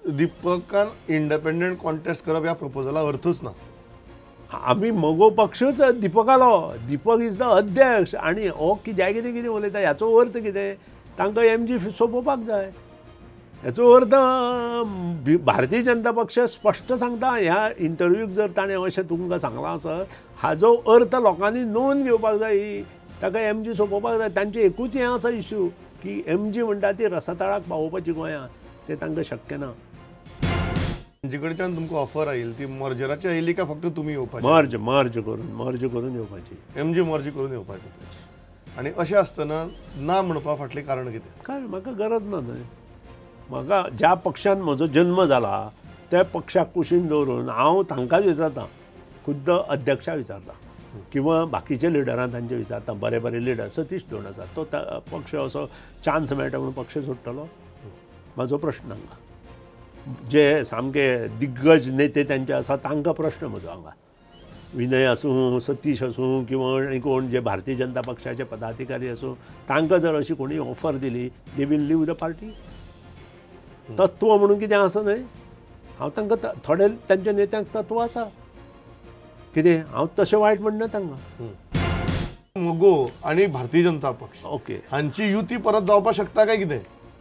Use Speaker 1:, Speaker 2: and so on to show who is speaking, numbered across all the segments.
Speaker 1: दीपकान independent contest करप ह्या प्रपोजला अर्थूच ना.
Speaker 2: आमी मगो पक्षूच दीपकालो, दीपक is the अध्यक्ष आनी हो कित्याक कितें कितें उलयता हाचो अर्थ कितें? तांकां एमजी सोंपोवपाक जाय. हाचो अर्थ भारतीय जनता पक्ष स्पश्ट सांगता ह्या इंटरव्यूक जर ताणें अशें तुमकां सांगलां आसत हाजो अर्थ लोकांनी नोंद घेवपाक जाय. ताका एमजी सोंपोवपाक जाय. तांचें एकूच हें आसा इश्यू की एमजी म्हणटा ती रसातळाक पावोवपाची गोंयांत, तें तांकां शक्य ना.
Speaker 1: तांचे कडच्यान तुमकां ऑफर आयली ती मर्जराची आयली काय फक्त तुमी येवपाची?
Speaker 2: मर्ज मर्ज करून, मर्ज करून येवपाची,
Speaker 1: एमजी मर्ज करून येवपाची. आनी अशें आसतना ना म्हणपा फाटलें कारण कितें?
Speaker 2: काय म्हाका गरज ना न्हय. म्हाका ज्या पक्षान म्हजो जन्म जाला त्या पक्षाक कुशीन दवरून हांव तांकांच विचारता, खुद्द अध्यक्षा विचारता किंवा बाकीचे लिडरां तांचे विचारता. बरे बरे लिडर सतीश दोण आसा तो पक्ष असो चान्स मेळटा म्हणून पक्ष सोडटलो? म्हाजो प्रश्न हांगा. जे सामके दिग्गज नेते तांचे आसा तांकां प्रश्न म्हजो हांगा. विनय आसूं, सतीश आसूं किंवा आनी कोण जे भारतीय जनता पक्षाचे पदाधिकारी आसूं, तांकां जर अशी कोणी ऑफर दिली they will leave the party. तत्व म्हणून कितें आसा न्हय? हांव तांकां थोडे तांच्या नेत्यांक तत्व आसा कितें, हांव तशें वायट म्हणना तांकां.
Speaker 1: मगो आनी भारतीय जनता पक्ष
Speaker 2: ओके
Speaker 1: हांची युती परत जावपाक शकता काय कितें?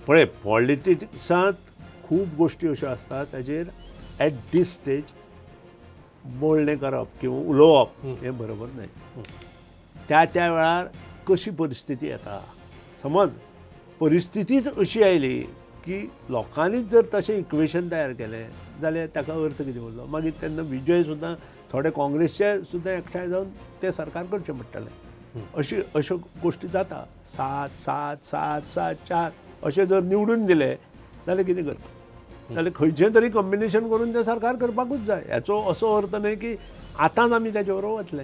Speaker 2: पळय, पॉलिटिक्सांत खूब गोश्टी अश्यो आसता ताजेर एट these stage बोलणें करप किंवा उलोवप हें बरोबर न्हय. त्या त्या वेळार कशी परिस्थिती येता, समज परिस्थितीच अशी आयली की लोकांनीच जर तशें इक्वेशन तयार केलें जाल्यार ताका अर्थ कितें उरलो? मागीर तेन्ना विजय सुद्दां थोडे काँग्रेसचे सुद्दां एकठांय जावन तें सरकार करचें पडटलें. अशी अश्यो गोश्टी जाता. 7 7 7 7 4 अशें जर निवडून दिले जाल्यार कितें करता? जाल्यार खंयचें तरी कॉम्बिनेशन करून तें सरकार करपाकूच जाय. हाचो असो अर्थ न्हय की आतांच आमी ताचे बरोबर वतले.